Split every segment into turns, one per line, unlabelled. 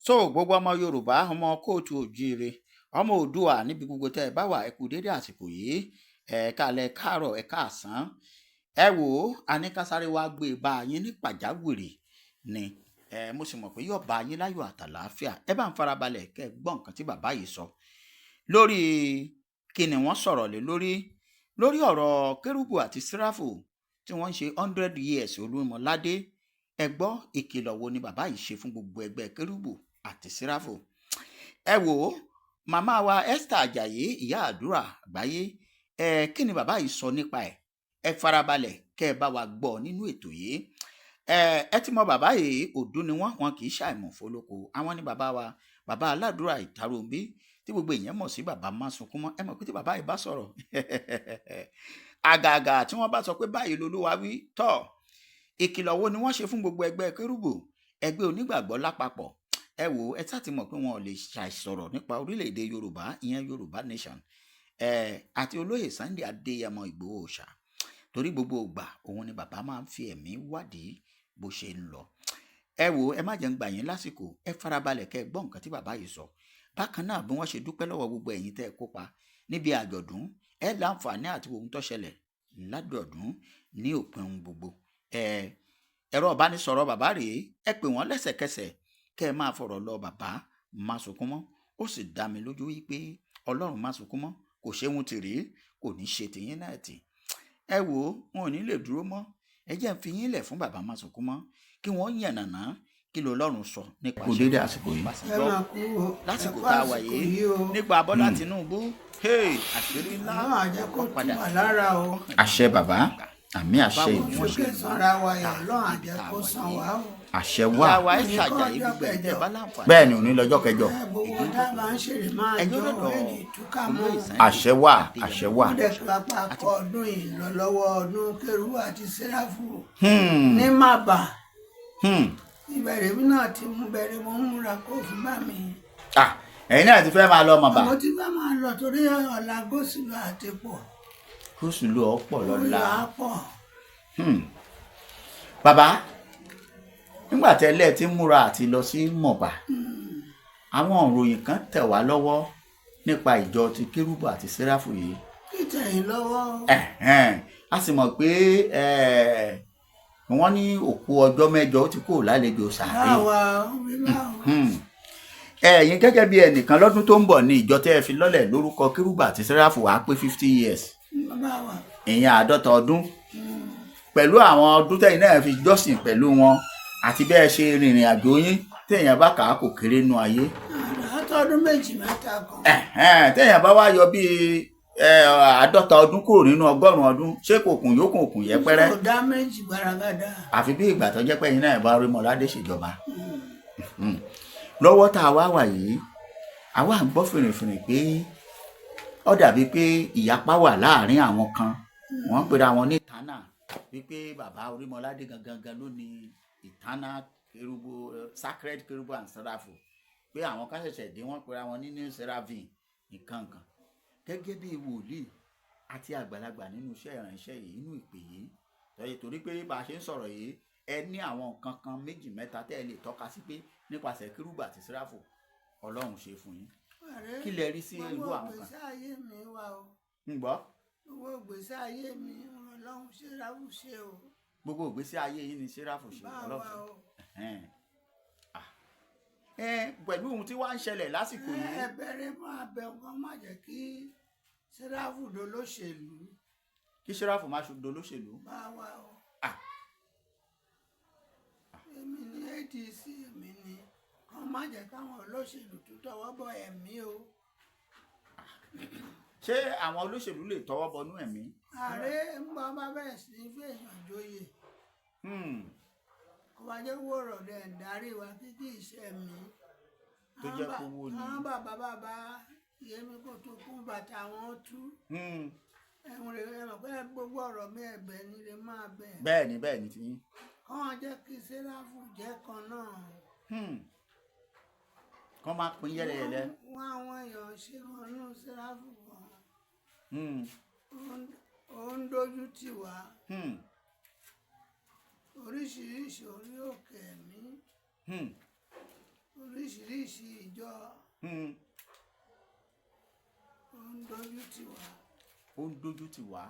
So gbogbo ọmọ Yorùbá, ọmọ kóòtù òjíire, ọmọ Oòduà, níbi gbogbo tẹ́ ẹ bá wà, ẹ kú dédé àsìkò yìí. Ẹ káalẹ́, káàárọ̀, ẹ káàsán. Ẹ wò ó, a ní ká sáré wá gbé e bá yín ní pàjáwìrì ni. Ẹ mo sì mọ̀ pé yóò bá yín láyọ̀ àtàlàáfíà. Ẹ bá ń farabalẹ̀ kẹ́ ẹ gbọ́ nǹkan tí bàbá yìí sọ lórí kí ni wọ́n sọ̀rọ̀ lé lórí, lórí ọ̀rọ̀ Kérúbù àti Séráfù tí wọ́n ń ṣe 100 years Olúmọládé. Ẹ gbọ́ ìkìlọ̀ wo ni bàbá yìí ṣe fún gbogbo ẹgbẹ́ Kérúbù àti Séráfù. Ẹ wò ó, màmá wa Esther Ajayi, ìyá àdúrà àgbáyé, ẹ kí ni bàbá yìí sọ nípa ẹ̀? Ẹ farabalẹ̀ kẹ́ ẹ bá wa gbọ́ nínú ètò yìí. Ẹ ti mọ bàbá yìí, òdú ni wọ́n, wọn kì í ṣàìmọ̀ fólóko. Àwọn ni bàbá wa, bàbá aládùúrà Ìtàròǹbí, tí gbogbo èèyàn mọ̀ sí bàbá Másunkúnmọ́. Ẹ mọ̀ pé tí bàbá yìí bá sọ̀rọ̀, àgàgà tí wọ́n bá sọ pé báyìí lolúwa wí tọ́. Ìkìlọ̀ wo ni wọ́n ṣe fún gbogbo ẹgbẹ́ Kérúbù, ẹgbẹ́ onígbàgbọ́ lápapọ̀? Ẹ wò ó, ẹ sá ti mọ̀ pé wọn ò lè ṣàìsọ̀rọ̀ nípa orílẹ̀-èdè Yorùbá, ìyẹn Yorùbá Nation, ẹ àti olóyè Sunday Adéyẹmọ Ìgbòho Òòṣà, torí gbogbo ìgbà òun ni bàbá máa ń fi ẹ̀mí wádìí bó ṣe ń lọ. Ẹ wò ó, ẹ má jẹ́ ń gbà yín lásìkò. Ẹ farabalẹ̀ kẹ́ ẹ gbọ́ nǹkan tí bàbá yìí sọ. Bákan náà, bí wọ́n ṣe dúpẹ́ lọ́wọ́ gbogbo ẹ̀yin tẹ́ ẹ kópa níbi àjọ̀dún, ẹ láǹfààní àti ohun tó ṣẹlẹ̀ ládọ̀dún ní òpin ohun gbogbo. Ẹ ẹ̀rọ ìbánisọ̀rọ̀ bàbá rèé, ẹ pè wọ́n lẹ́sẹ̀kẹsẹ̀ kẹ́ ẹ máa fọ̀rọ̀ lọ bàbá Másunkúnmọ́. Ó sì dá mi lójú wípé Ọlọ́run Másunkúnmọ́ kò ṣéun tì rí, kò ní ṣe tìyín náà tì. Ẹ wò ó, wọn ò ní lè dúró mọ́. Ẹ jẹ́ ń fi yín lẹ̀ fún bàbá Másunkúnmọ́ kí wọ́n yànnàná kí ló Ọlọ́run sọ nípa
Kò dédé àsìkò yìí.
Ẹ máa kú o.
Lásìkò
ẹ kú
tá a wà
àsìkò
yìí
yìí o.
Nípa Bọ́lá Tinubu, hey, àṣírí ńlá.
Ọlọ́run á jẹ́ kó tù
Padà
wá lára o.
Àṣẹ bàbá, àmì, àṣẹ.
Báwo ni
Ìjù.
wọ́n ṣe
Sókè sanra wa yẹn, Ọlọ́run á jẹ́ kó san wá o.
Àṣẹ wà.
Ìyá wa Esther Ajayi, gbogbo ẹ̀ tẹ́ ẹ bá láǹfààní.
Bẹ́ẹ̀ ni, òní lọ́jọ́ kẹjọ.
Ẹ gbogbo tá a bá ń ṣeré máa
ẹjọ́
jọ
lọ́dọ̀
ẹni ìtúkà mọ́.
olóyè Sunday
Àṣẹ wà, àṣẹ wà.
Ó dẹ̀ tó apá kọ ọdún yìí lọ lọ́wọ́, ọdún Kérúbù àti Séráfù ní Màbà. Ìbẹ̀rẹ̀ mi náà ti mú bẹ̀rẹ̀, mo ń múra kó fi bá mi.
Ah, ẹ̀yin náà ti fẹ́ máa lọ Màbà?
Àwọn tí bá máa lọ torí ọ̀la gósìlò àti pọ̀.
Kóṣù ló ọ̀pọ̀ lọ́la.
Olùwà pọ̀.
Bàbá, nígbà tẹ́lẹ̀ tí ń múra àti lọ sí Mọ̀bà, àwọn ìròyìn kan tẹ̀ wá lọ́wọ́ nípa ìjọ ti Kérúbù àti Séráfù yìí.
Kí tẹ̀yìn lọ́wọ́.
Ẹ̀hẹ́n, a sì mọ̀ pé wọ́n ní òkú ọjọ́ 8 ó ti kúrò lálejò sàárè.
Báwa wí báwo.
Ẹ̀yin gẹ́gẹ́ bí ẹnìkan, lọ́dún tó ń bọ̀ ní ìjọ tẹ́ ẹ fi lọ́lẹ̀ lórúkọ Kérúbù àti Séráfù wàá pé 50 years.
Báwa.
Ìyẹn 50 ọdún. Pẹ̀lú àwọn ọdún tẹ́yìn náà fi jọ́sìn pẹ̀lú wọn àti bẹ́ẹ̀ ṣe rìnrìn àjò yín, téèyàn bá kà á, kò kéré nú ayé.
Àtọ́dún méjì mẹ́ta kan.
Ẹ̀hẹ́n, téèyàn bá wá yọ bíi 50 ọdún kúrò nínú 100 ọdún, ṣé kò kùn yóò kùn kùn yẹpẹrẹ?
Kò dá méjì gbaragada.
Àfi bí ìgbà tó jẹ́ pé ẹ̀yin náà bá rí Mọ́ládé ṣèjọba. Lọ́wọ́ tá a wá wà yìí, àwa ń gbọ́ fìrìfìrì pé ó dàbí pé ìyapa wà láàrin àwọn kan, wọ́n ń pera wọn ní ìtánà, wípé bàbá Orímọládé gangan gan ló ní ìtánà Kérúbù, Sacred Kérúbù and Seraphim, pé àwọn kan ṣẹ̀ṣẹ̀ dé, wọ́n pera wọn ní New Seraphim nǹkan kan. Gẹ́gẹ́ bí wòlíì àti àgbàlagbà nínú iṣẹ́ ìránṣẹ́ yìí, inú ìpè yìí, torí pé bá a ṣe ń sọ̀rọ̀ yìí, ẹ ní àwọn nǹkan kan méjì mẹ́ta tẹ́ ẹ lè tọ́ka sí pé nípasẹ̀ Kérúbù àti Séráfù Ọlọ́run ṣe fún yín. Kí lẹ rí sí irú
Gbogbo
àwọn kan?
ìgbésí ayé mi wà o.
Ń gbọ́.
Gbogbo ìgbésí ayé mi, Ọlọ́run Séráfù ṣe o.
Gbogbo ìgbésí ayé yín ni Séráfù ṣe?
Bá wa
Ọlọ́run ṣe.
o.
Ẹ̀hẹ́n. Ah. Ẹ pẹ̀lú ohun tí wàá ń ṣẹlẹ̀ lásìkò yìí.
Ẹ bẹ̀rẹ̀ máa bẹ̀ wọ́n, má jẹ́ kí Séráfù dolóṣèlú.
Kí Séráfù má ṣe dolóṣèlú?
Bá wa o.
Ah.
Èmi ní ADC, èmi ní kàn má jẹ́ káwọn olóṣèlú tún tọwọ́ bọ̀ ẹ̀mí o.
Ṣé àwọn olóṣèlú lè tọwọ́ bọnú ẹ̀mí?
Ààrẹ ń bọ́ bá bẹ̀rẹ̀ sí ní fèèyàn jóyè. Kó wá jẹ́ wòrò dẹ̀ ń darí wa kíkí iṣẹ́ mi.
Tó jẹ́ kówó ni.
Àwọn bàbá bàbá yẹmi kò tó kún bàtà wọn tú. Ẹ̀hún rẹ̀, ẹ mọ̀ pé gbogbo ọ̀rọ̀ mi, ẹ̀bẹ̀ ni lè máa bẹ̀.
Bẹ́ẹ̀ ni, bẹ́ẹ̀ ni tiyín.
Kọ́ jẹ́ kí Séráfù jẹ́ kan náà.
Kọ́ máa pín yẹ́lẹyẹ̀lẹ.
Wọ́n àwọn èèyàn ṣe wọnú Séráfù gan. Ó ń dojú tì wá. Oríṣiríṣi orí òkè ẹ̀mí. Oríṣiríṣi ìjọ ó ń dojú tì wá.
Ó ń dojú tì wá.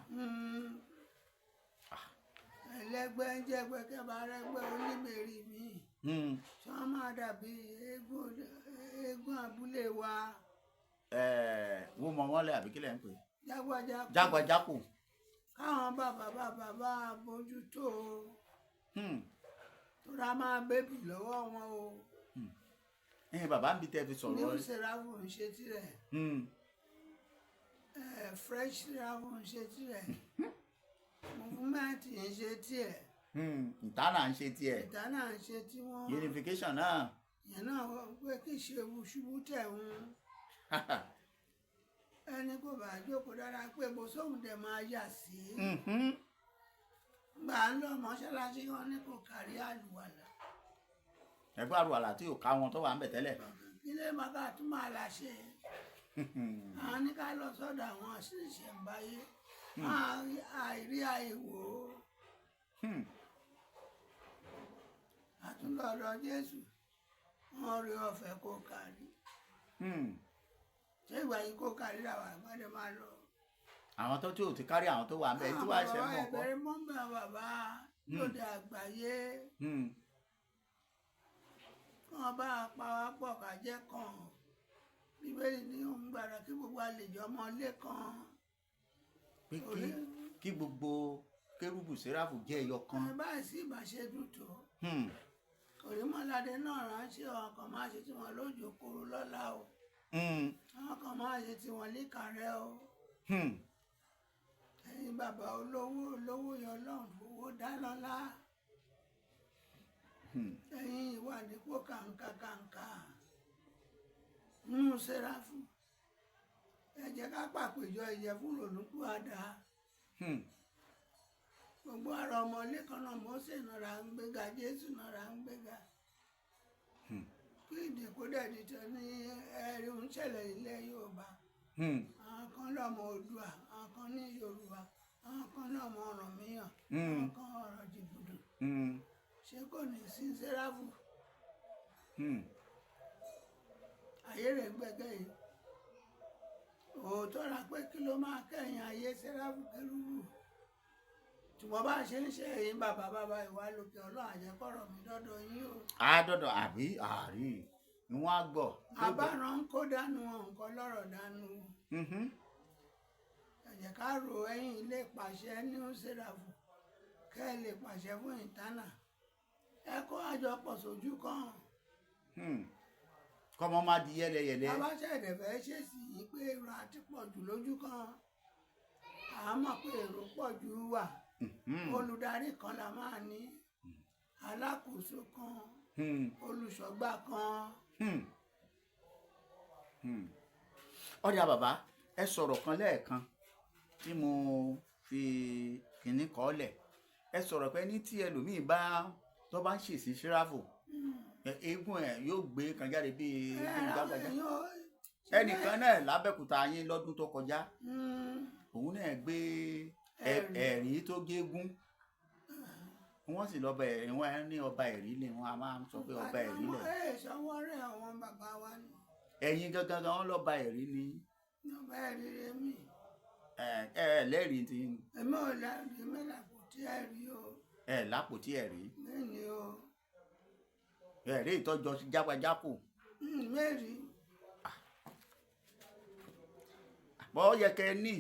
Ẹlẹ́gbẹ́ ń jẹ́gbẹ́ kẹ́bà rẹ́gbẹ́ oníbèrè mi. Ṣé wọ́n máa dàbí eégún abúlé wa?
Wọ́n mọ wọ́n lẹ̀ àbí kílẹ̀ ń pè?
Jágbájákò.
Jágbájákò.
Káwọn bàbá bàbá bá bójútó o. Tóra máa bébì lọ́wọ́ wọn o.
Bàbá ń bi tẹ́ fi sọ̀rọ̀.
New Seraphim ń ṣe tirẹ̀. Fresh Seraphim ń ṣe tirẹ̀. Movement ń ṣe tiẹ̀.
Ìtànà ń ṣe tiẹ̀.
Ìtànà ń ṣe tiwọn.
Unification náà.
Ìyẹn náà pé kí ṣe ṣubú tẹ̀ ń. Ẹni kò bá jókòó dára pé mo sóhun dẹ̀ máa yà sí. Gbà ń lọ mọ́ṣáláṣí wọn ní kò kárí àlùwàlà.
Ẹgbẹ́ àlùwàlà tí yóò ká wọn tó wà ń bẹ̀ tẹ́lẹ̀.
Ilé màkà tún máa là ṣe. Àwọn ní ká lọ sọ́dọ̀ àwọn ìṣẹ̀ǹbáyé. Àìrí àìwò. Àtúndọ̀dọ̀ Jésù, wọ́n rí ọ̀fẹ́ kó kárí. Ṣé ìgbà yìí kó kárí làwọn àgbàdo máa lọ?
Àwọn tó tí ò ti kárí àwọn tó wà ń bẹ̀ tí wàá ṣe mọ̀ kọ́.
Àwọn bàbá mọ́mbà bàbá lóde àgbáyé. Wọ́n bá pa wá pọ̀ ká jẹ́ kan. Bíbélì ní òun gbàdá kí gbogbo àlejò ọmọ ilé kan.
Pé kí gbogbo kérúbù séráfù jẹ́ ẹyọ kan.
Báyìí sí ìbáṣe dùn tó. Orímọ̀ládé náà ránṣẹ́ àwọn kan máa ṣe tiwọn lójó koro lọ́la o. Àwọn kan máa ṣe tiwọn líkàrẹ́ o. Ẹ̀yin bàbá olówó olówó yọ Ọlọ́run fowó dá lọ́lá. Ẹ̀yin ìwà nípò kàǹkà kàǹkà. Nínú Séráfù. Ẹ jẹ́ ká pàpéjọ ìyẹ̀fun rònúpìwàdà. Gbogbo ara ọmọ ilé kan náà Mósè náà ń gbéga, Jésù náà ń gbéga. Kí ìdìkú dẹ̀dí tẹ ní ẹ̀rí ń ṣẹlẹ̀ ilẹ̀ Yorùbá. Àwọn kan lọ́mọ Oòduà, àwọn kan ní Yorùbá, àwọn kan lọ́mọ Ọ̀rànmíyàn, àwọn kan ọ̀rọ̀ jìbùdù. Ṣé kò ní sí Séráfù? Ayé rẹ̀ gbẹ́gẹ́ yìí. Òótọ́ ra pé kí ló máa kẹ́yìn ayé Séráfù kérúbù. Ṣùgbọ́n bá a ṣe ń ṣe ẹ̀yin bàbá bàbá ìwà lókè Ọlọ́run àjẹkọ̀rọ̀ mi dọ́dọ̀ yín o.
Àádọ́dọ̀ àbí àárí ni wọ́n á gbọ́.
Àbáràn ń kó dànù nǹkan lọ́rọ̀ dànù. Ẹ jẹ́ ká ro ẹ̀yin ilé pàṣẹ ní Séráfù kẹ́ ẹ lè pàṣẹ fún ìtànà. Ẹ kó àjọpọ̀ sójú kan.
Kọ́mọ má di yẹ́lẹyẹ̀lẹ.
Bàbá ṣẹ̀dẹ̀ fẹ́ ṣèṣì yìí pé èrò àti pọ̀ jù lójú kan. À á mọ̀ pé èrò pọ̀ jù wà. Olùdarí kan la máa ní, alákòóso kan, olùṣọ́gbà kan.
Ọ̀dà bàbá, ẹ sọ̀rọ̀ kan lẹ́ẹ̀kan tí mo fi kìnní kọ́ lẹ̀. Ẹ sọ̀rọ̀ pé ní tí ẹlòmíì bá tó bá ń ṣèṣì Séráfù, eégún ẹ̀ yóò gbé kan jáde bíi eégún jágbájá. Ẹnìkan náà lábẹ́kúta yín lọ́dún tó kọjá, òun náà gbé ẹ̀rí tó gégún, wọ́n sì lọ́ba ẹ̀rí, wọ́n ní ọba ẹ̀rí lè wọ́n a máa ń sọ pé ọba ẹ̀rí lẹ̀.
Ẹ sọwọ́ rẹ̀ àwọn bàbá wa ni.
Ẹ̀yin gangan gan lọ́ba ẹ̀rí ni.
Ọba ẹ̀rí rẹ̀ mi.
Ẹ ẹ lẹ́rìí ti.
Èmi ò lẹ́rìí, mi lápòtí ẹ̀rí o.
Ẹ lápòtí ẹ̀rí.
Mi ni o.
Ẹ̀rí ìtọ́jọ jápajápò.
Mẹ́rin.
Bọ́ yẹ kẹ́ ní.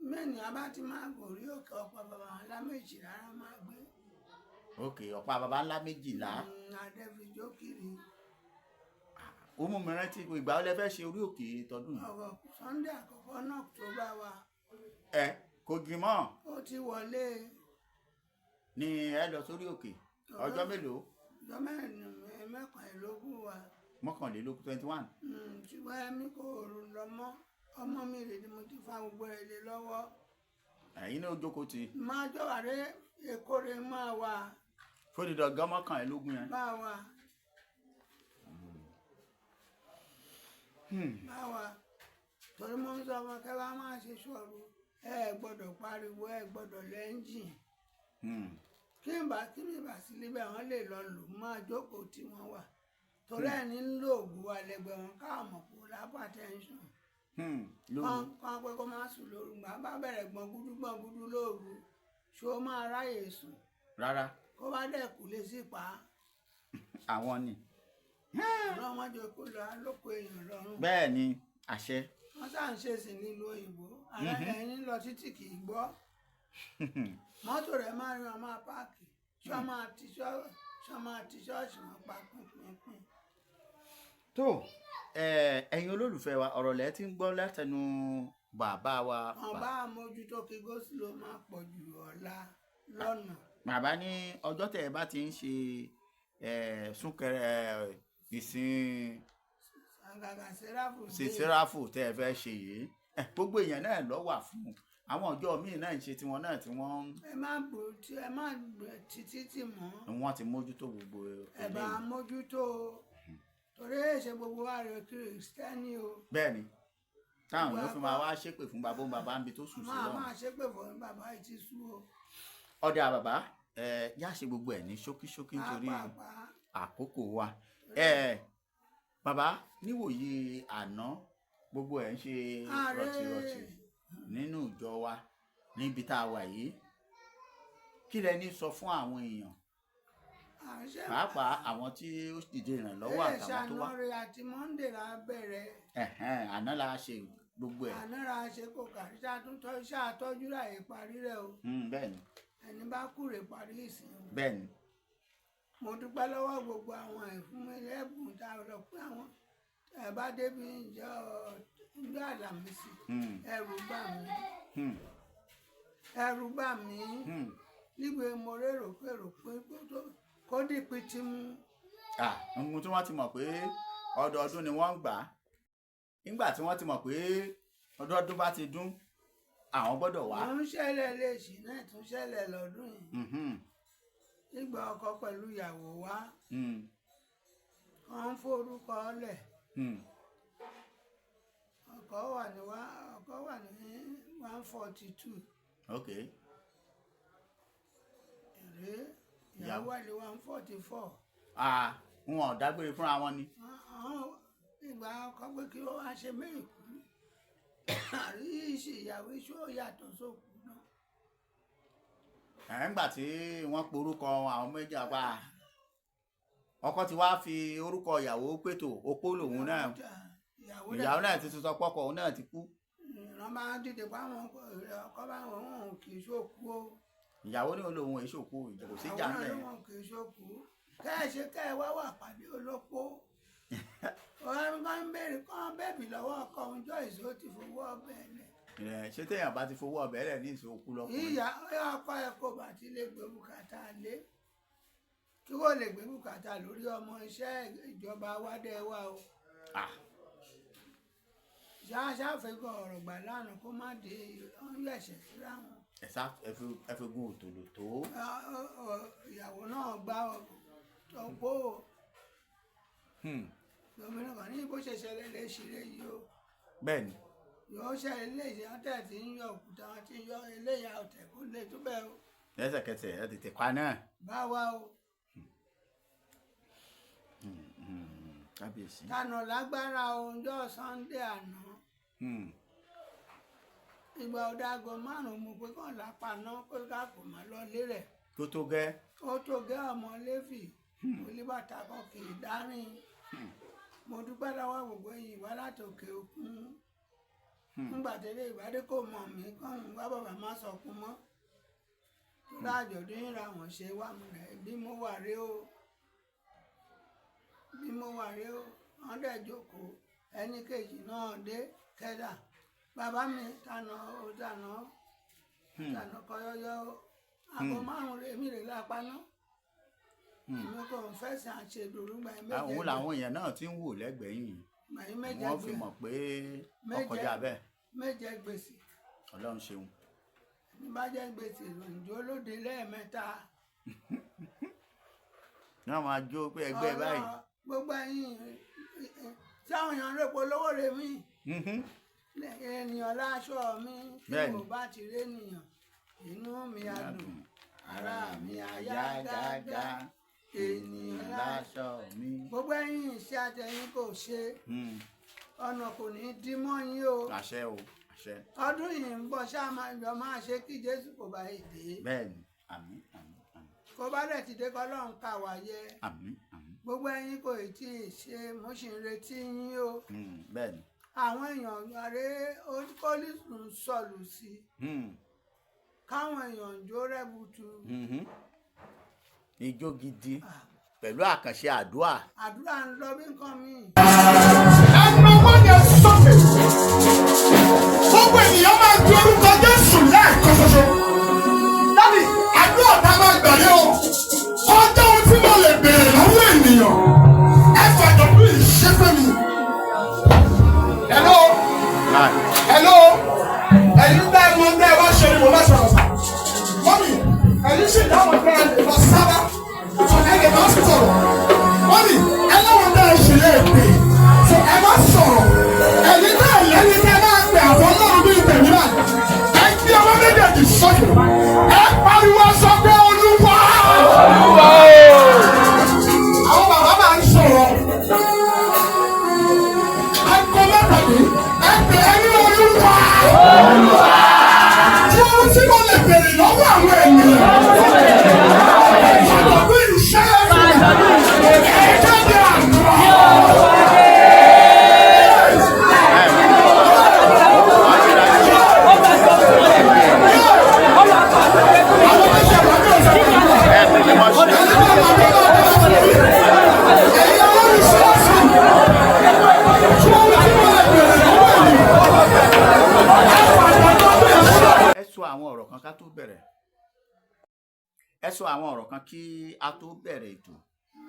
Mẹ́ni a bá ti máa gòrí òkè ọ̀pá bàbá ńlá méjìlá rán máa gbé.
Òkè ọ̀pá bàbá ńlá méjìlá.
Adẹ́fijó kiri.
Ó mú mi rántí ìgbà ó lẹ fẹ́ ṣe orí òkè tọdún yìí.
Ọ̀rọ̀ Sunday àkọ́kọ́ náà tó bá wa.
Ẹ kò jù mọ́.
Ó ti wọlé.
Ni ẹ lọ sórí òkè ọjọ́ mélòó?
Ọjọ́ mẹ́rin mẹ́kànlélógún wa.
Mọ́kànlélógún 21.
Ṣùgbọ́n ẹ̀mí kò lọ mọ́. Ọmọ mi rè ni mo ti fa gbogbo rẹ̀ lé lọ́wọ́.
Ẹ̀yin náà jókòó tì.
Máa jọ̀wọ́ rẹ Èkó rẹ máa wà.
Fódìdọ̀ gan mọ́kànlélógún yẹn.
Bá wa. Bá wa. Torí mo ń sọ ọmọ kẹ́ bá máa ṣe sọ̀rọ̀ ẹ gbọ́dọ̀ pariwo ẹ gbọ́dọ̀ lẹ́ńjìn. Kí n bá kí mi bá sí níbẹ̀ wọ́n lè lọ lò máa jókòó tí wọ́n wà. Torí ẹni ń lo oògùn alẹ́gbẹ̀ wọn káàmọ̀ kó lápá tẹ́ńsọ̀n.
Lóru.
Kán pé kó má sùn lóru, gbà bá bẹ̀rẹ̀ gbọ̀ngúdú gbọ̀ngúdú lóru, ṣó máa ráyè sùn?
Rárá.
Kó bá dẹ̀ kú lè sí pa á.
Àwọn ni.
Ọlọ́run má jẹ́ kó lọ alóko èèyàn lọ́rùn.
Bẹ́ẹ̀ ni, àṣẹ.
Wọ́n sá ń ṣe sí nílùú òyìnbó, ara ẹni lọ títì kì í gbọ́. Mọ́tò rẹ̀ máa ń rìn, máa páàkì, ṣọ́ máa ti ṣọ́ máa ti ṣọ́ọ̀ṣì wọn pa pínpín.
Tó ẹ̀yin olólùfẹ́ wa, ọ̀rọ̀ lẹ́ ti ń gbọ́ látẹnu bàbá wa.
Wọn bá mójútó kí goslow máa pọ̀ jù ọ̀la lọ́nà.
Bàbá ní ọjọ́ tẹ̀ ẹ bá ti ń ṣe súnkẹrẹ ìsìn
àgàgà sẹ́ráfù
ṣe sẹ́ráfù tẹ́ ẹ fẹ́ ṣe yìí, gbogbo èèyàn náà ló wà fún un. Àwọn ọjọ́ míì náà ń ṣe tiwọn náà tí wọ́n
ẹ má bò tí ẹ má títí tì mọ́.
Wọ́n ti mójútó gbogbo
Ẹ bá
eléyìí.
mójútó torí èṣe gbogbo wa rẹ kìrìsìtẹ́nì o.
Bẹ́ẹ̀ ni, táwọn yóò fi máa wá ṣépè fún bàbá òun bàbá níbi tó sùn sí
Máa
lọ́hùn.
máa ṣépè fún bàbá yìí ti sú o.
Ọ̀dà bàbá, yá ṣe gbogbo ẹ̀ ní ṣókíṣókí nítorí
Pàápàá.
àkókò wa. Bàbá, níwòyí àná gbogbo ẹ̀ ń ṣe
Ààrẹ.
rọ̀tìrọ̀tì nínú ìjọ wa níbi tá a wà yìí, kí lẹ ní sọ fún àwọn èèyàn,
Àṣẹ
pàápàá àwọn tí ó dìde ìrànlọ́wọ́ àtàwọn tó wá?
Ṣàná rẹ àti Monday la bẹ̀rẹ̀.
Ẹ̀hẹ́n, àná la ṣe gbogbo ẹ̀.
Àná ra ṣe kò kàrí ṣàtúntọ́ iṣẹ́ àtọ́jú rà yìí parí rẹ̀ o.
Bẹ́ẹ̀ ni.
Ẹni bá kú rè parí ìsìn o.
Bẹ́ẹ̀ ni.
Mo dúpẹ́ lọ́wọ́ gbogbo àwọn ẹ̀fún ẹlẹ́bùn tá a lọ pé àwọn ẹ bá débi ìjọ ìjọ Àlàmísì, ẹ̀rù bà mí. Ẹ̀rù bà mí. Nígbà mo rérò pé rò pé kó dìpín tí mú.
Ohun tí wọ́n ti mọ̀ pé ọdọọdún ni wọ́n ń gbà á, nígbà tí wọ́n ti mọ̀ pé ọdọọdún bá ti dún, àwọn gbọ́dọ̀ wá.
Wọ́n ń ṣẹlẹ̀ léṣì náà tún ṣẹlẹ̀ lọ́dún yìí. Nígbà ọkọ pẹ̀lú ìyàwó wá, wọ́n ń forúkọ lẹ̀. Ọkọ wà ní ọkọ wà ní 142. Èrè ìyàwó wà ní 144.
Wọn ò dágbére fúnra wọn ni.
Ìgbà ọkọ pé kí ó wá ṣe méèkú, àríṣì ìyàwó iṣu ó yàtọ̀ sókù náà.
Ẹ̀ ńgbà tí wọ́n porúkọ àwọn méjì àpá, ọkọ ti wá fi orúkọ ìyàwó pètò opó lòun náà, ìyàwó náà ti sọ pọ́kọ òun náà ti kú.
Ìran bá dìde pa àwọn ọkọ bá wọn òun kì í ṣòkú o.
Ìyàwó ní olóhùn èso kú, kò sí ìjà
Àwọn náà
ńbẹ̀.
lóhùn kì í ṣòkú. Kẹ́ ẹ ṣe kẹ́ ẹ wá wà pàdé olóko. Ọ̀rẹ́ kan ń béèrè kán bẹ́ẹ̀bì lọ́wọ́ ọkọ òun jọ ìṣó ti fowó ọbẹ̀ lẹ̀.
Ẹ̀, ṣé téèyàn bá ti fowó ọbẹ̀ lẹ̀ ní ìṣòkú lọkùnrin?
Ìyá ọkọ ẹ kò bá ti lè gbé bùkátà lé, kí wọ́n lè gbé bùkátà lórí ọmọ iṣẹ́ ìjọba wádẹ́ wa o. Ṣáṣáfẹ́gàn ọ̀rọ̀ gbà lánàá kó má dé ọ̀n yẹ̀ṣẹ̀ síra wọn.
Ẹ sá ẹ fi gun òtòlò tó.
Ìyàwó náà gbá ọ̀pọ̀ gómìnà kan ní bó ṣe ṣẹlẹ̀ lè ṣeré yìí o.
Bẹ́ẹ̀ ni.
Yóò ṣẹlẹ̀ léṣe, wọn tẹ̀ tí ń yọ òkúta, wọn ti ń yọ eléyà ọ̀tẹ̀ kó lè tó bẹ́ẹ̀ o.
Lẹ́sẹ̀kẹsẹ̀ ẹ tètè pa náà.
Báwa o.
Kábíyèsí.
Tànà lágbára o, ọjọ́ Sunday àná. Ìgbà ọ̀dàgọ̀ 5 mo pé kàn lápá náà pé ká kò má lọ lé rẹ̀.
Tó tó gẹ́.
Ó tó gẹ́ ọmọ Léfì, oníbàtà kan kì í dárìn. Mo dúpẹ́ lọ́wọ́ gbogbo yìí wá láti òkè òkun. Nígbà tẹ́lẹ̀ ìbádé kò mọ̀ mí kàn ń wá bàbá má sọkún mọ́. Láàjọ̀dún yìí ra wọ́n ṣe wá mu rẹ̀ bí mo wà rí o. Bí mo wà rí o, wọ́n dẹ̀ jókòó, ẹni kejì náà dé kẹ́dà. Bàbá mi tànà ó tànà tànà kọyọyọ aago 5 rẹ̀ mi rè lápá náà. Èmi kò ń fẹsẹ̀ àṣedòrú gbà yín méje.
Àwọn làwọn èèyàn náà ti ń wò lẹ́gbẹ̀ẹ́ yìí.
Gbà yín méje.
Wọ́n fi mọ̀ pé ọkọjá bẹ́ẹ̀.
Méje gbèsè.
Ọlọ́run ṣeun.
Ní bá jẹ́ gbèsè òǹjọ́ lóde lẹ́ẹ̀mẹ́ta.
Ní wọ́n máa jó pé ẹgbẹ́ báyìí.
Gbogbo ẹ̀yin tí àwọn èèyàn rẹ̀ polówó rẹ̀ mí. Ènìyàn láṣọ mi tí mo bá ti rí ènìyàn, inú mi á dùn, ara mi á yá gágá. Ènìyàn
láṣọ mi.
Gbogbo ẹ̀yin iṣẹ́ àtẹ̀yìn kò ṣe, ọ̀nà kò ní dí mọ́ yín o.
Àṣẹ o, àṣẹ.
Ọdún yìí ń bọ̀, ṣáà máa jọ máa ṣe kí Jésù kò bá yìí dé.
Bẹ́ẹ̀ni, àmín, àmín, àmín.
Kó bá dẹ̀ ti dé, kọ́lọ́run kà wá yẹ.
Àmín, àmín.
Gbogbo ẹ̀yin kò tí ì ṣe, mo sì ń retí yín o.
Bẹ́ẹ̀ni.
Àwọn èèyàn àrẹ kólísù ń sọ̀lù sí káwọn èèyàn jó rẹ́bùtù.
Ijó gidi pẹ̀lú àkànṣe àdúrà.
Àdúrà ń lọ bí nǹkan míì.
Ẹnu wọn yẹn sókè. Gbogbo ènìyàn máa di orúkọ Jésù lẹ́ẹ̀kan ṣoṣo. Daddy, àdúrà tá a máa gbà yẹn o. Ọjọ́ ohun tí mo lè béèrè lọ́wọ́ ènìyàn. Ẹ fàjọ̀dún ìṣẹ́fẹ́ mi. Hello, hello, ẹ̀yin bẹ́ẹ̀ mo bẹ́ẹ̀ wá ṣe ni mo bá sọ̀rọ̀ sà. Mummy, ẹ̀yin sì dáhùn pé ẹ lè lọ sábà. Ẹ lè má sọ̀rọ̀. Mummy, ẹ láwọn bẹ́ẹ̀ ṣì lè pè. So ẹ má sọ̀rọ̀. Ẹ̀yin náà lẹ́ni tẹ́ máa pè àwọn ọlọ́run bíi tèmi báyìí. Ẹ gbé ọwọ́ méjèèjì sókè. Ẹ pariwo sọ pé Olúwa. Àwọn bàbá máa ń sọ̀rọ̀. Aago mẹ́ta ní ẹ pè é ní Olúwa. Tí ohun tí mo lè béèrè lọ́wọ́ àwọn ènìyàn. Ìjọba ìṣẹ́ ẹ̀ jáde àná. Àwọn tó ṣe wà ní ọ̀sẹ̀ tó ń bọ̀. Ẹ̀yin ọlọ́run ṣọ́ọ̀ṣì. Tí ohun tí mo lè béèrè lọ́wọ́ ènìyàn. Ẹ fàjọ̀dún ìṣẹ́.
Ẹ sọ àwọn ọ̀rọ̀ kan ká tó bẹ̀rẹ̀. Ẹ sọ àwọn ọ̀rọ̀ kan kí a tó bẹ̀rẹ̀ ètò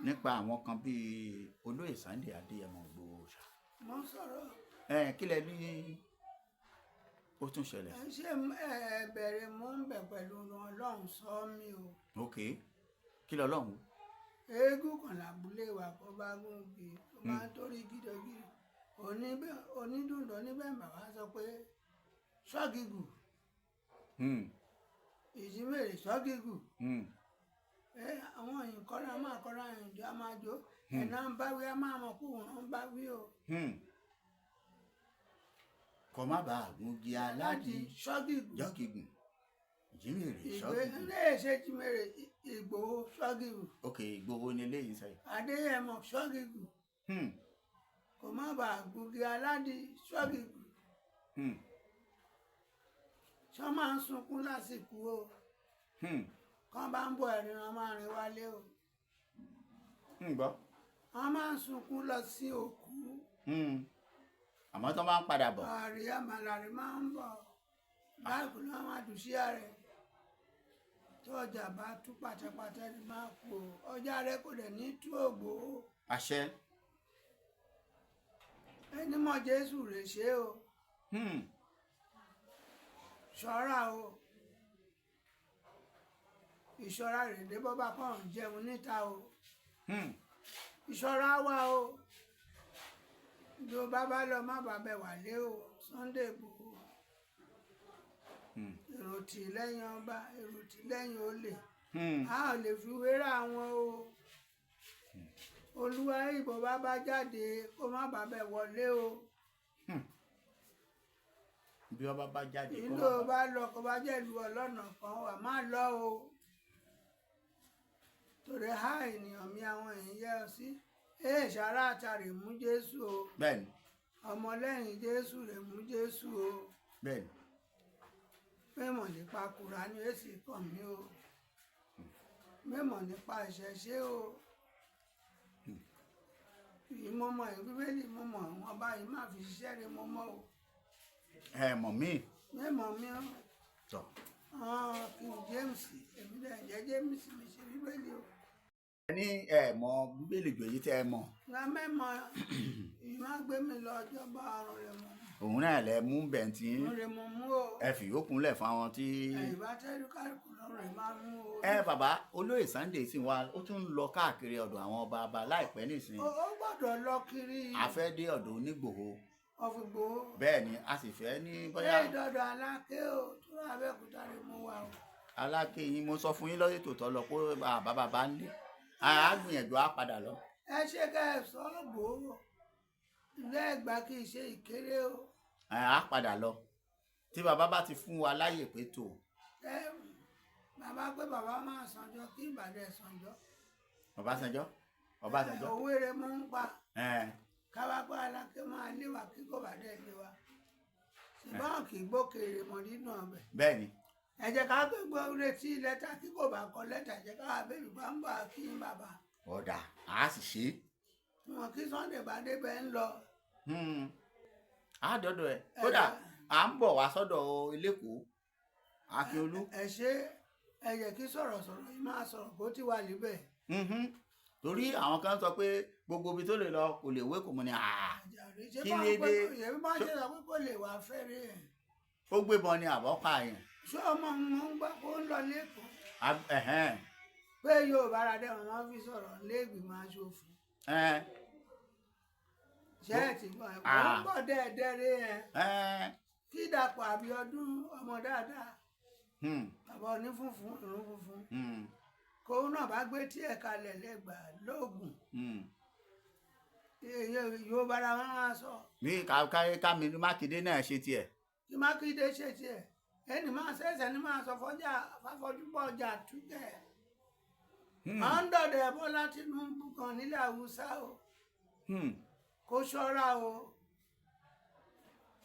nípa àwọn kan bíi olóyè Sunday Adéyẹmọ Ìgbòho ṣá.
Mo ń sọ̀rọ̀.
Ẹ kí lẹ ní ó tún ṣẹlẹ̀?
Ẹ ṣe ẹ bẹ̀rẹ̀, mo ń bẹ̀ pẹ̀lú Ọlọ́run sọ mí o.
Ok, kí lọ́lọ́run?
Eégún kan lábúlé wa kó bá gún igi tó máa ń torí gidigidi onídùndún oníbẹ̀, bàbá sọ pé ṣọ́gìgù ìjímèrè ṣọ́gìgù. Ẹ àwọn èèyàn kọ́ra máa kọ́ra ìjọ a máa jó ẹ̀nà ń bá wí, a máa mọ̀ kó òun ń bá wí o.
Kọ́ má bàa gungi aládì.
Ṣọ́gìgù.
Jọ́gìgùn ìjímèrè
Ìgbé
ṣọ́gìgùn.
ilé ìṣe jímèrè Ìgbòho ṣọ́gìgù.
Ok, Ìgbòho ni eléyìí sẹ́yìn.
Adéyẹmọ ṣọ́gìgù. Kò má bàa gungi aládì ṣọ́gìgù. Ṣọ́ máa ń sunkún lásìkò o. Kán bá ń bọ̀, ẹ̀rín wọn máa rìn wálé o.
Ń gbọ́.
Wọ́n máa ń sunkún lọ sí òkú.
Àmọ́ tó máa ń padà bọ̀.
Àrí àmàlàrí máa ń bọ̀ báàgì náà máa dùn sí ààrẹ tó ọjà bá tú pátápátá ni máa kú o, ọjà rẹ kò dẹ̀ ní tú ògbó o.
Àṣẹ.
Ẹni mọ̀ Jésù rè ṣe o. Ṣọ́ra o, ìṣọ́ra rè dé bọ́bá kàn ń jẹun níta o. Ìṣọ́ra wà o, bí o bá bá lọ má bàa bẹ̀ wálé o. Sunday Igboho, èrò tì lẹ́yìn ọba, èrò tì lẹ́yìn olè. A ò lè fi wéra wọn o. Olúwa, ìbò bá bá jáde kó má bàa bẹ̀ wọlé o.
Bí ọba bá jáde kó
Ìlú
má bàa
bá lọ kó bá jẹ́ ìlú ọlọ́nà kan wà má lọ o, torí ha ènìyàn mi, àwọn èèyàn yẹ ọ sí èèṣàrà àtàrè mú Jésù o. Ọmọlẹ́yìn Jésù rè mú Jésù o. Mímọ̀ nípa Kùránì èsì kàn mí o, mímọ̀ nípa ìṣẹ̀ṣe o. Yìí mo mọ̀ ẹ́, Bíbélì mo mọ̀, wọn báyìí má fi ṣiṣẹ́ rẹ mo mọ̀ o.
Ẹ mọ̀ mí.
Mímọ̀ mi o.
Tọ̀.
Ah, King James, èmi dẹ̀ jẹ́ James mi ṣe Bíbélì o.
Ẹ ní ẹ mọ̀ Bíbélì jù èyí tẹ́ ẹ mọ̀.
Nga mẹ́mọ̀ yìí má gbé mi lọ ọjọ́bọ àrùn rẹ̀ mọ̀.
Òun náà lẹ mú bẹ̀ntì.
Rẹ̀ mọ̀ mú o.
Ẹ fi yòókù lẹ̀ fún àwọn tí.
Ẹ̀yìn bá tẹ́lú kálukú lọ́rùn rẹ̀ máa mú o.
Ẹ bàbá olóyè Sunday sì wá, ó tún ń lọ káàkiri ọ̀dọ̀ àwọn ọba ọba láìpẹ́ nísìnyí.
Ó gbọ́dọ̀ lọ kiri.
A fẹ́ dé ọ̀dọ̀ Onígbòho.
Ọ̀fìgbò.
Bẹ́ẹ̀ ni, a sì fẹ́ ní bóyá.
Bẹ́ẹ̀ dọ́dọ̀ Aláké o, tó rà Abẹ́òkúta rẹ̀ mú wa o.
Aláké yín, mo sọ fún yín lọ́dún tó tọ́ lọ pé bàbá bàbá ń lé. A gbìyànjú, á padà lọ.
Ẹ ṣe ká ẹ sọ ọ́ bò ó, ilé Ẹ̀gbá kì í ṣe ìkéré o.
Á padà lọ tí bàbá bá ti fún wa láyè pé tó.
Ẹ bàbá pé bàbá máa sanjọ kí Ìbàdàn sanjọ.
Ọbásanjọ́, Ọbásanjọ́.
Òwe rẹ mú ń pa.
Ẹ
Káwá pé Aláké máa léwà kí kò bá dẹ̀ léwà, ṣùgbọ́n kì í gbókèrè mọ́ nínú ọbẹ̀.
Bẹ́ẹ̀ ni.
Ẹ jẹ́ ká gbogbo retí lẹ́tà kí kò bá kọ lẹ́tà, jẹ́ ká bẹ̀rù bá ń bọ̀ kí bàbá.
Ọ̀dà, á sì ṣe é.
Wọn kí Sunday bá débẹ̀ ń lọ.
Á dọ́dọ̀ ẹ̀, kódà à ń bọ̀ wá sọ́dọ̀ Elékòó, Akíolú.
Ẹ ṣe, ẹ jẹ́ kí sọ̀rọ̀sọ̀rọ̀ yìí máa sọ̀rọ̀ kó ti wà níbẹ̀.
Torí àwọn kan sọ pé gbogbo ibi tó lè lọ kò lè wé, kò mọ̀ ní àá.
Àjàre ṣé
Kí
bá
ló
ń pẹ́
dé?
Ṣèbí bá ń ṣe sọ pé kò lè wá fẹ́rẹ̀ ẹ̀.
Ó gbébọn ni àbọ̀ pààyàn.
Ṣé ọmọ wọn ń gbọ́ kó ń lọ lẹ́kọ̀ọ́?
Ẹ̀hẹ́n.
Pé Yorùbá ara dẹ̀ wọ́n máa fi sọ̀rọ̀ lẹ́gbìmọ̀ aṣòfin. Ṣé ẹ ti gbọ́ ẹ̀? Ó ń bọ̀ dẹ́ẹ̀dẹ́rẹ́ ẹ̀. Kí Dàpọ̀ Abíọ́dún, ọmọ dáadáa, bàbá onífunfun, irun funfun, kóun náà bá gbé tí ẹ̀ kalẹ̀ lẹ́gbàá lóògùn, Yorùbá ara wọn máa sọ.
Ní ká Mákindé náà ṣe tiẹ̀.
Kí Mákindé ṣe tiẹ̀, ẹni máa ṣẹ̀ṣẹ̀ ní máa sọ fọjá fàfọjúbọ̀ ọjà túkẹ̀. À ń dọ̀dẹ̀ Bọ́lá Tinubu kan nílẹ̀ Haúsá o, kó ṣọ́ra o.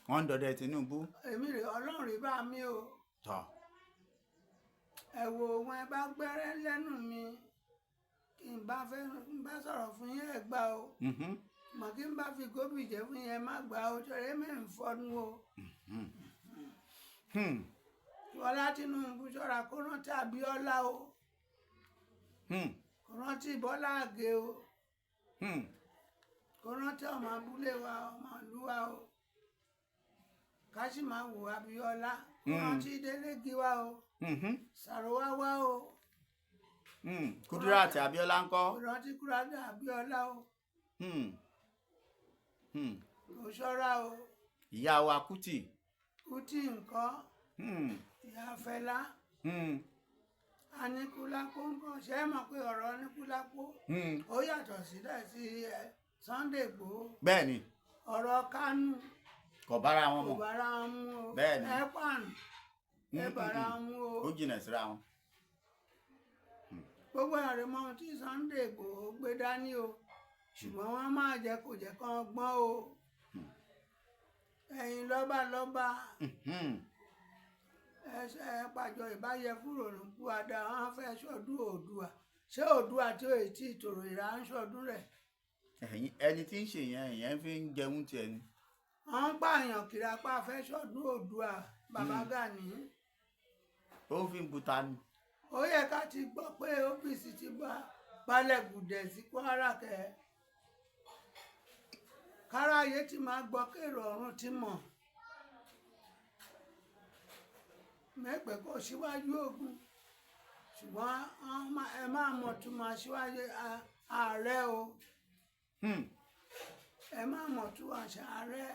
Wọ́n ń dọdẹ Tinubu.
Èmi rè, Ọlọ́run rí bá mi o.
Tọ̀.
Ẹ wo wọn, ẹ bá gbẹ́rẹ́ lẹ́nu mi, kí n bá fẹ́ n bá sọ̀rọ̀ fún yín, ẹ gbà o. Mọ̀ kí n bá fi gómìn jẹ́ fún yín, ẹ má gbà o, torí mi ń fọnú o. Bọ́lá Tinubu ṣọ́ra, kó rántí Abíọ́lá o, kó rántí Bọ́lá Àgè o, kó rántí ọmọ abúlé wa, ọmọ ìlú wa o, ká sì máa wò Abíọ́lá, kó rántí Délé Gíwá o, Sàrówá wá o.
Kudirat Abiola ńkọ́?
Kó rántí Kúrádà Abíọ́lá o. Kó ṣọ́ra o.
Ìyá wa Kuti.
Kútì nǹkan, ìyá Fẹlá, Aníkúlápó ńkọ́? Ṣé ẹ mọ̀ pé ọ̀rọ̀ Aníkúlápó ó yàtọ̀ sílẹ̀ sí ẹ Sunday Igboho?
Bẹ́ẹ̀ ni.
Ọ̀rọ̀ Kánú
Kò bára wọn
kò
mu.
bára wọn mu o.
Bẹ́ẹ̀ ni.
Ẹ pààrọ̀ ẹ bára wọn mu o.
Ó jìnnà síra wọn.
Gbogbo ẹ̀rọ mọ ohun tí Sunday Igboho gbé dání o, ṣùgbọ́n wọ́n máa jẹ́ kó jẹ́ kán gbọ́n o. Ẹ̀yin lọ́ba lọ́ba, ẹ pàjọ ìbáyẹ fúrò nùkú àdá, wọn fẹ́ sọdún Oòduà. Ṣé Oòduà tí ò tí ì tòrò ìrà ń sọdún rẹ̀?
Ẹ̀yin ẹni tí ń ṣe yẹn, ìyẹn fi ń jẹun tiẹ̀ ni.
Wọ́n ń pààyàn kiri apá fẹ́ sọdún Oòduà, bàbá Gani.
Ó fi ń buta ni.
Ó yẹ ká ti gbọ́ pé OPC ti bá balẹ̀ gùdẹ̀ sí Kwara kẹ́, káráyé ti máa gbọ́, kérò ọ̀run ti mọ̀ mẹ́pẹ́ kó síwájú ogun, ṣùgbọ́n ẹ máa mọ̀ tó máa síwájú ààrẹ o. Ẹ máa mọ̀ tó àṣà ààrẹ.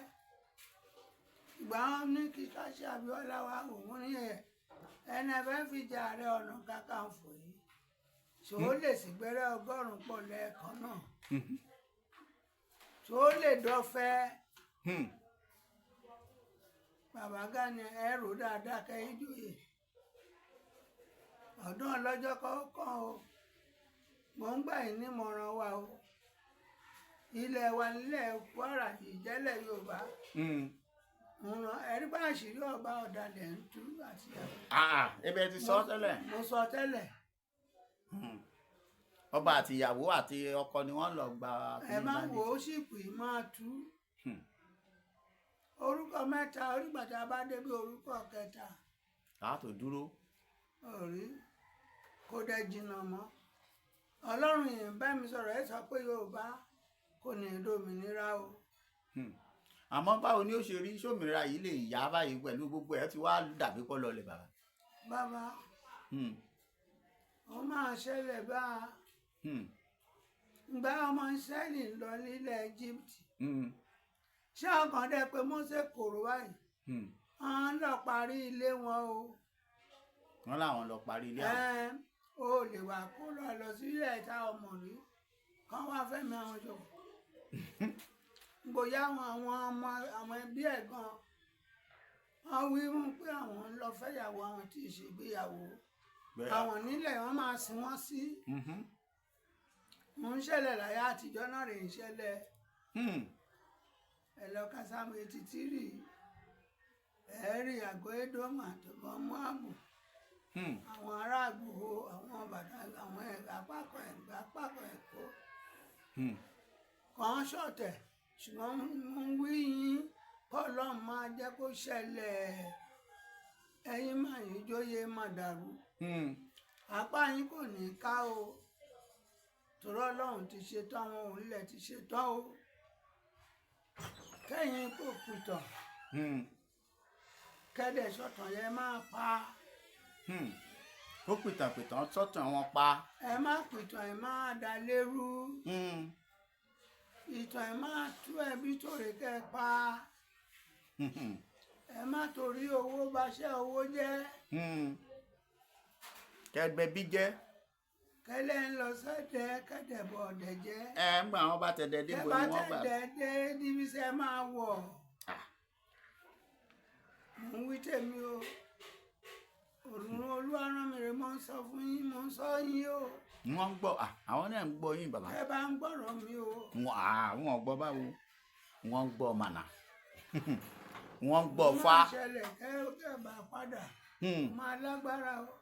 Ìgbà wọn ní kí Káṣí Abíọ́lá wa, òun ní ẹ ẹni ẹ fẹ́ fi jẹ Ààrẹ Ọ̀nà Kakanfò yìí, ṣòó lè sì gbẹ́rẹ́ 100 pọ̀ lẹ́ẹ̀kan náà? Ṣòó lè dọ́fẹ́? Bàbá Gani, ẹ rò dáadáa kẹ́yìn joyè ọdún ọlọ́jọ́ kọ̀ọ̀kan o. Mò ń gbà yín nímọ̀ràn wa o. Ilẹ̀ wa nílẹ̀ Kwara yìí jẹ́lẹ̀ Yorùbá. Ń ràn ẹ̀rí bá àṣírí ọba ọ̀dàlẹ̀ ń tú àti ìyàwó.
Ah, ebe ti sọ tẹ́lẹ̀.
Mo sọ tẹ́lẹ̀.
Ọba àti ìyàwó àti ọkọ ni wọ́n lọ gba
Ẹ
kíní
má
bandit.
wò ó sì pè máa tú orúkọ mẹ́ta orígbàtà bá débi orúkọ kẹta.
Ká tó dúró.
Orí kò dẹ̀ jìnnà mọ́. Ọlọ́run yìí ń bá mi sọ̀rọ̀, ẹ sọ pé Yorùbá kò ní dòmìnira o.
Àmọ́ báwo ni ó ṣe rí sómìnira yìí lè yá báyìí pẹ̀lú gbogbo ẹ̀ tí wàá dàbí kọ́ lọlẹ̀, bàbá?
Bàbá, ó máa ṣẹlẹ̀ bá a. Gba ọmọ Ísírẹ́lì lọ nílẹ̀ Egypt, ṣé ọkàn dẹ pé Mósè kòrò báyìí? Wọ́n lọ parí ilé wọn o.
Wọ́n láwọn lọ parí ilé àwọn.
Ẹn, O lè wà kó lọ lọ sílẹ̀ tá ọmọ rí kán wá fẹ́mi àwọn jọ. Bóyá àwọn ọmọ àwọn ẹbí ẹ̀ gan wọ́n wí fún pé àwọn ń lọ fẹ́yàwó, àwọn tí ì ṣègbéyàwó, àwọn nílẹ̀ wọ́n máa sin wọ́n sí. Ń ṣẹlẹ̀ láyé àtijọ́ náà rè, ń ṣẹlẹ̀. Ẹ lọ ka Sáàmù 83, ẹ rí àgọ́ Édómù àtọ̀bọ̀ Móábù, àwọn ará Àgbòho, àwọn bàtà, àwọn apákan Ẹ̀gbá, apákan Èkó kàn ṣọ̀tẹ̀. Ṣùgbọ́n mo ń wí yín, kọ́lọ́n máa jẹ́ kó ṣẹlẹ̀, ẹ̀yin máa yín jóye má dàrú, apá yín kò ní ká o, torí Ọlọ́run ti ṣetán, àwọn òǹlẹ̀ ti ṣetán o, kẹ́yìn kò pìtàn, kẹ́dẹ̀ sọ̀tàn yẹn máa pa.
Ó pìtànpìtàn sọ́tàn wọn pa.
Ẹ má pìtàn, ẹ má dá lérú. Ìtàn ẹ máa tú ẹbí tòrè kẹ́ ẹ pa. Ẹ má torí owó baṣẹ́ owó jẹ́.
Kẹgbẹ́ bí jẹ́.
Kẹ́lẹ́ ń lọ sọ́dẹ̀, kẹ́dẹ̀ bọ̀ ọ̀dẹ̀ jẹ́.
Ẹ ń gbà wọn bá tẹ̀dẹ̀
Kẹ́
dìbò
bá
ni wọ́n gbà.
tẹ̀dẹ̀ dé níbi iṣẹ́ máa wọ̀.
Ah.
Mò ń wí tèmi o, òrùn Olúwa rán mi rè, mo ń sọ fún yín, mo ń sọ yín o.
Wọ́n ń gbọ́. Ah, àwọn náà ń gbọ́ yín, bàbá.
Ẹ bá ń gbọ́rọ̀ mi o.
Wọn àwọn gbọ́ báwo, wọ́n ń gbọ́ mànà, wọ́n ń gbọ́ fa.
Má ṣẹlẹ̀ kẹ́ bá padà máa lágbára o.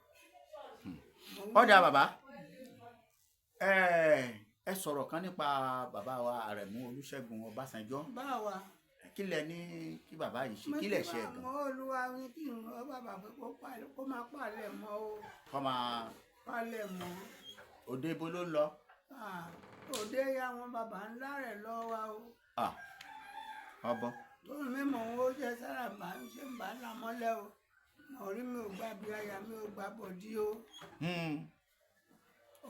Mo ń wí-
Ọ̀dà bàbá, ẹ sọ̀rọ̀ kan nípa bàbá wa Àrẹ̀mú Olúṣẹ́gun Ọbásanjọ́.
Báwa.
Kí lẹ ní kí bàbá yìí ṣe? Kí lẹ ṣe gan?
Mo Olúwa ní kí n rọ bàbá pé kó máa palẹ̀ mọ́ o.
Kọ́ máa
Palẹ̀ mọ́.
Òde ibo ló ń lọ?
Ah, òde àwọn bàbá ńlá rẹ̀ lọ wa o.
Ah, ọbọ.
Tó mímọ̀ ó jẹ́ sára bá ń ṣe ń bá ńlá mọ́lẹ̀ o, orí mi ò gbà bí aya mi ò gbà bọ̀dí o.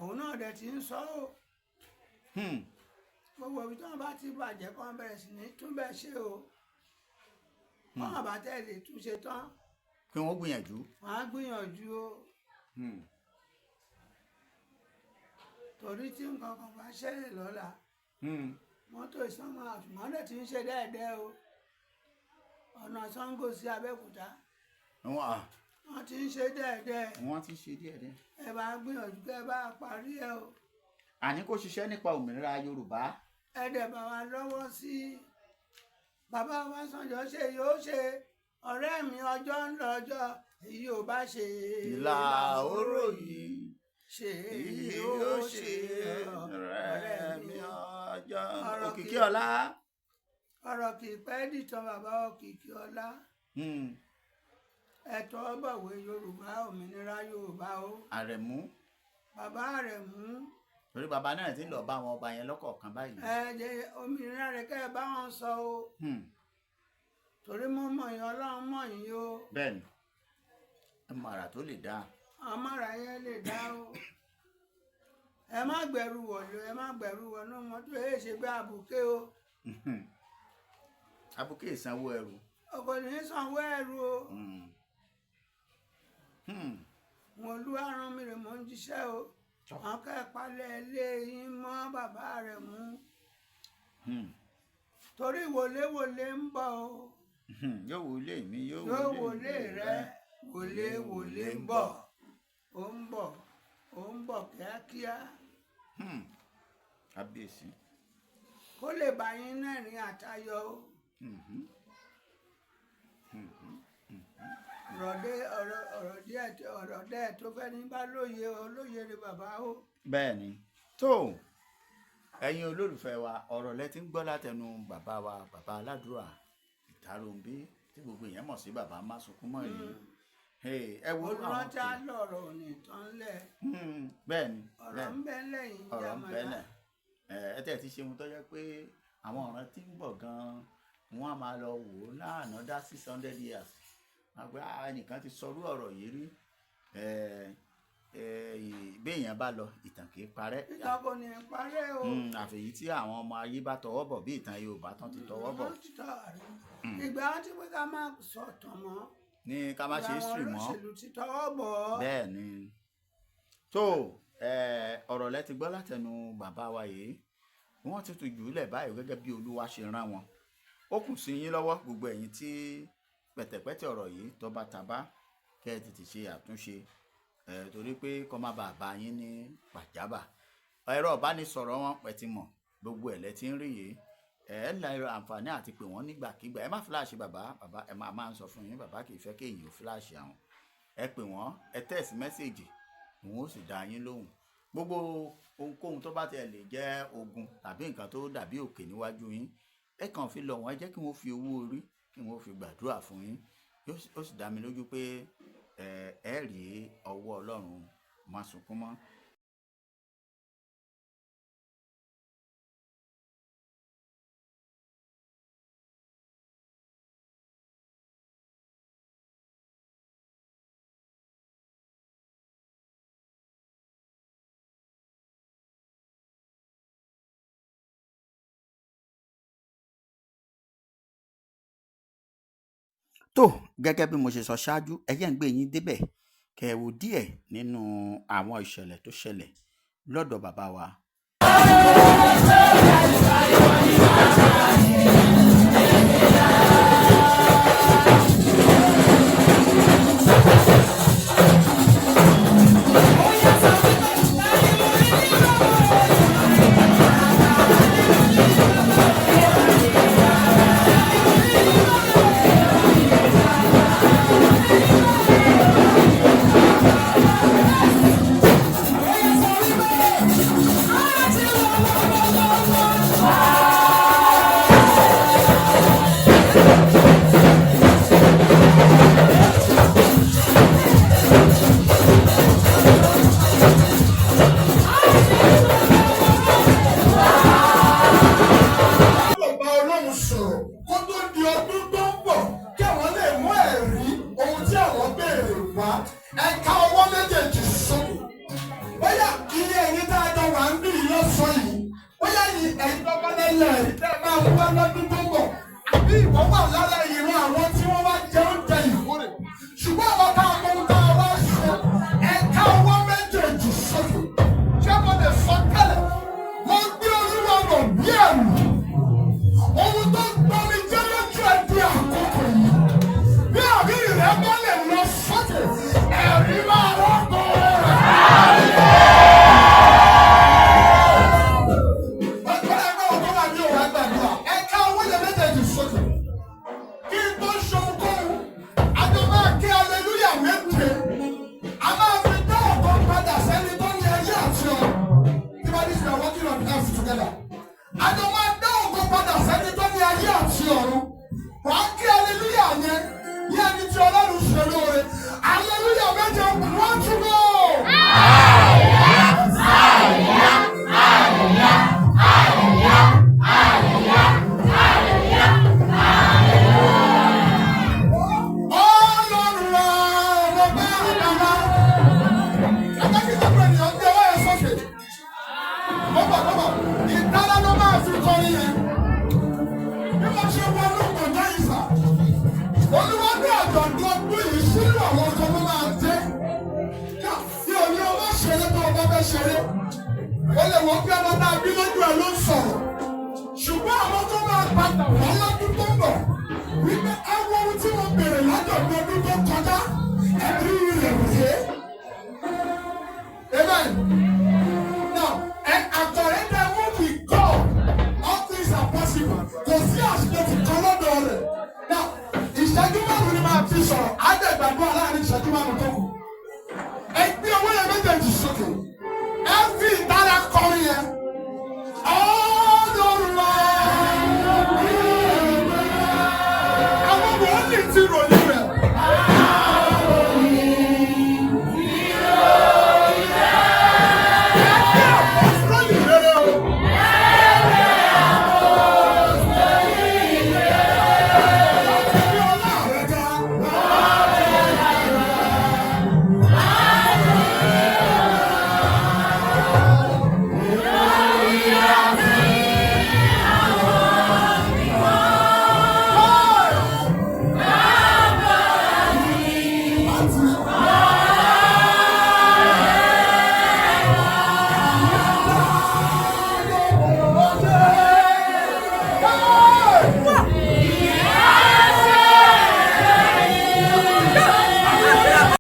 Òun náà dẹ̀ ti ń sọ o. Gbogbo ibi tí wọ́n bá ti bàjẹ́, kí wọ́n bẹ̀rẹ̀ sí ní túnbẹ̀ ṣe o. Wọ́n bá tẹ̀lé túnṣe tán,
Kí wọ́n gbìyànjú.
Wọ́n á gbìyànjú o. Torí tí nǹkan kan bá ṣẹlẹ̀ lọ́la, mọ́tò ìsanwó àtùmọ́lẹ̀ ti ń ṣe dẹ́ẹ̀dẹ́ o, ọ̀nà Ṣàngó sí Abẹ́òkúta,
Wọ́n
wọ́n ti ń ṣe dẹ́ẹ̀dẹ́.
Wọ́n ti ṣe díẹ̀ díẹ̀.
Ẹ bá gbìyànjú kẹ́ ẹ bá parí ẹ o.
Àní kó ṣiṣẹ́ nípa òmìnira Yorùbá.
Ẹ dẹ̀ bá wa lọ́wọ́ sí bàbá Ọbásanjọ́ ṣe yóò ṣe ọ̀rẹ́ mi, ọjọ́ ń lọ, ọjọ́ èyí ò bá ṣe.
Ìlà oró yìí
Ṣe
èyí
yóò
yóò
ṣe
ṣe
ọ̀rẹ́ mi.
Ọjọ́
Ọ̀rọ̀
òkìkí ọlá.
Ọ̀rọ̀ kì í pẹ́ dìtàn, bàbá Òkìkí ọlá. Ẹ̀tọ́ bọ̀wé Yorùbá, òmìnira Yorùbá o.
Àrẹ̀mú.
Bàbá rẹ̀ mú.
Torí bàbá náà ti ń lọ bá àwọn ọba yẹn lọ́kọ̀ọ̀kan báyìí.
Ẹ jẹ́ òmìnira rẹ̀ kẹ́ ẹ bá wọn sọ o. Torí mo mọ̀ yín, Ọlọ́run mọ̀ yín o.
Bẹ́ẹ̀ni, ẹ mọ àrà tó lè dáa.
Àmọ́ra yẹn lè dá o. Ẹ má gbẹ̀rù wọ̀lú, ẹ má gbẹ̀rù wọnú mọ́tò, ẹ ṣe gbé àbùké o.
Abuké ìsanwó ẹrù.
Ọkọ̀ ní sanwó ẹrù o. Wọn Olúwa rán mi rè, mò ń jíṣẹ́ o. Wọn kẹ́ ẹ palẹ̀ ilé yín mọ́, bàbá rẹ̀ mú. Torí wọléwọlé ń bọ̀ o.
Yóò wọlé mi, yóò
Yóò wọlé rẹ, wọléwọlé ń bọ̀, ó ń bọ̀, ó ń bọ̀ kíákíá.
Kábíyèsí.
Kó lè bá yín rẹ́rìn àtayọ̀ o. Ọ̀rọ̀ dé ọ̀rọ̀ ọ̀rọ̀ díẹ̀ ọ̀rọ̀ díẹ̀ tó fẹ́ ní bá lóye o, lóye ni bàbá o.
Bẹ́ẹ̀ ni. Tó ẹ̀yin olólùfẹ́ wa, ọ̀rọ̀ lẹ ti ń gbọ́ látẹnu bàbá wa, bàbá aládùúrà Ìtàròǹbí tí gbogbo èèyàn mọ̀ sí bàbá Másunkúnmọ́ yìí. Hey, ẹ wo àwọn
Olùrántí lọ̀rọ̀ ò ní tán lẹ̀.
Bẹ́ẹ̀ ni.
Ọ̀rọ̀
Bẹ́ẹ̀
ń
ni.
bẹ lẹ́yìn.
Ọ̀rọ̀ ń bẹ
Jàmàlà.
lẹ̀. Ẹ tẹ̀ ti ṣe ohun tó yẹ pé àwọn ọ̀ràn tí ń bọ̀ gan-an, wọ́n á máa lọ wò ó láàánú dá 600 years. Wọ́n á gbé, "Ah, ẹnìkan ti sọrú ọ̀rọ̀ yìí rí." Ẹ ẹ béèyàn bá lọ, ìtàn kì í parẹ́.
Ìtàn kò ní parẹ́ o.
Àfẹ̀yí tí àwọn ọmọ ayé bá tọwọ́ bọ̀ bí ìtàn Yorùbá tán ti tọwọ́ bọ̀.
Wọ́n ti tọ́ àrí. Ìgbà wọn ti pé ká má sọ̀tàn mọ́.
Ní ká má ṣe
Ìgbà àwọn
history mọ́.
olóṣèlú ti tọwọ́ bọ̀ ọ́.
Bẹ́ẹ̀ ni. Tó ọ̀rọ̀ lẹ ti gbọ́ látẹnu bàbá wa yìí. Wọ́n ti tún jù ú lẹ̀ báyìí gẹ́gẹ́ bí Olúwa ṣe rán wọn. Ó kù sí yín lọ́wọ́, gbogbo ẹ̀yin tí pẹ̀tẹ̀pẹ̀tẹ̀ ọ̀rọ̀ yìí tó bá tabá, kẹ́ ẹ tètè ṣe àtúnṣe, torí pé kó má bàa bá yín ní pàjábà. Ẹ̀rọ ìbánisọ̀rọ̀ wọn pẹ̀ ti mọ̀, gbogbo ẹ̀ lẹ ti ń rí yìí. Ẹ ẹ la àǹfààní àti pè wọ́n nígbàkigbà. Ẹ má flash bàbá. Bàbá, ẹ máa máa ń sọ fún yín, bàbá kì í fẹ́ kéèyàn ó flash àwọn. Ẹ pè wọ́n, ẹ text message, òun ó sì dá yín lóhùn. Gbogbo ohunkóhun tó bá tiẹ̀ lè jẹ́ ogun tàbí nǹkan tó dàbí òkè níwájú yín, ẹ kàn fi lọ̀ wọ́n, ẹ jẹ́ kí wọ́n fi owó orí, kí wọ́n fi gbàdúrà fún yín. Ó sì dá mi lójú pé ẹ rí ọwọ́ Ọlọ́run, má sunkún mọ́. Tó gẹ́gẹ́ bí mo ṣe sọ ṣáájú, ẹ jẹ́ ń gbé yín débẹ̀ kẹ́ ẹ wo díẹ̀ nínú àwọn ìṣẹ̀lẹ̀ tó ṣẹlẹ̀ lọ́dọ̀ bàbá wa.
Bá Ọlọ́run sọ̀rọ̀ kó tó di ọdún tó ń bọ̀, kí àwọn lè mú ẹ̀rí ohun tí àwọn béèrè wá. Ẹ̀ka ọwọ́ méjèèjì sókè. Bóyá ilé ẹ̀yin tá a jọ wà ń bí lọ́sàn yìí, bóyá ẹ̀yin tó bá lẹ́lẹ̀ ẹ̀rí tẹ́ máa ń wá lọ́dún tó ń bọ̀, àbí ìwọ wà lára ìran àwọn tí wọ́n wá jẹ oúnjẹ ìkórè. Ṣùgbọ́n àwọn tá a mọ ohun tá a wá ṣe, ẹ̀ka ọwọ́ méjèèjì sókè. Ṣé mo lè sọ tẹ́lẹ̀? Mo gbé Olúwa rọ̀ bí ẹ̀rù. Ohun tó ń gbọ́ mi jẹ́ lójú ẹ di àkókò yìí. Bí àrí rẹ bá lè lọ sókè, ẹ̀rí máa rọ́pò rẹ̀. Ọ̀pọ̀lọpọ̀ ẹgbẹ́ ọ̀tọ́ wà ní òwò àgbàdua. Ẹ̀ka owó yẹn méjèèjì sókè. Kí n tó ṣe ohunkóhun, àjọ máa ké aleluya méje. A máa fi dá ọ̀tọ̀ padà sẹ́ni tó ní ayé àti ọ̀run. Tí wọ́n ní sọ, working on earth together. Àjọ máa dá ògo padà sẹ́ni tó ní ayé àti ọ̀run. Wà á kí aleluya yẹn ní ẹni tí Ọlọ́run ṣe lóore. Aleluya méje, one to go. Ọlọ́run àwọn bá bàbá. Ẹ jẹ́ kí gbogbo ènìyàn gbé ọwọ́ yẹn sókè. Bọ́bọ̀ bọ́bọ̀, ìdáná ló máa fi kọrin yẹn. Bí wọ́n ṣe wọnú gbọ̀ngàn yìí sà, Olúwa ní àjọ̀dún ọdún yìí sínú àwọn ọkọ̀ ló máa jẹ́. Tí òní ọmọ ṣeré tó ọba fẹ́ ṣeré, ó lè wọ́n pé ọmọ náà bí lójú ẹ̀ ló ń sọ̀rọ̀. Ṣùgbọ́n àwọn tó máa padà wá lọ́dún tó ń bọ̀ wípé ẹ wo ohun tí mo béèrè lájọ̀dún ọdún tó kọjá, ẹ̀rí rẹ̀ rèé. Amen. Now, and according with God, all things are possible. Kò sí àṣìṣe ti kan lọ́dọ̀ rẹ̀. Now, ìṣẹ́jú 5 ni máa fi sọ̀rọ̀. Á dẹ̀ gbàdúrà láàrin ìṣẹ́jú 5 tó kù. Ẹ gbé owó yẹn méjèèjì sókè.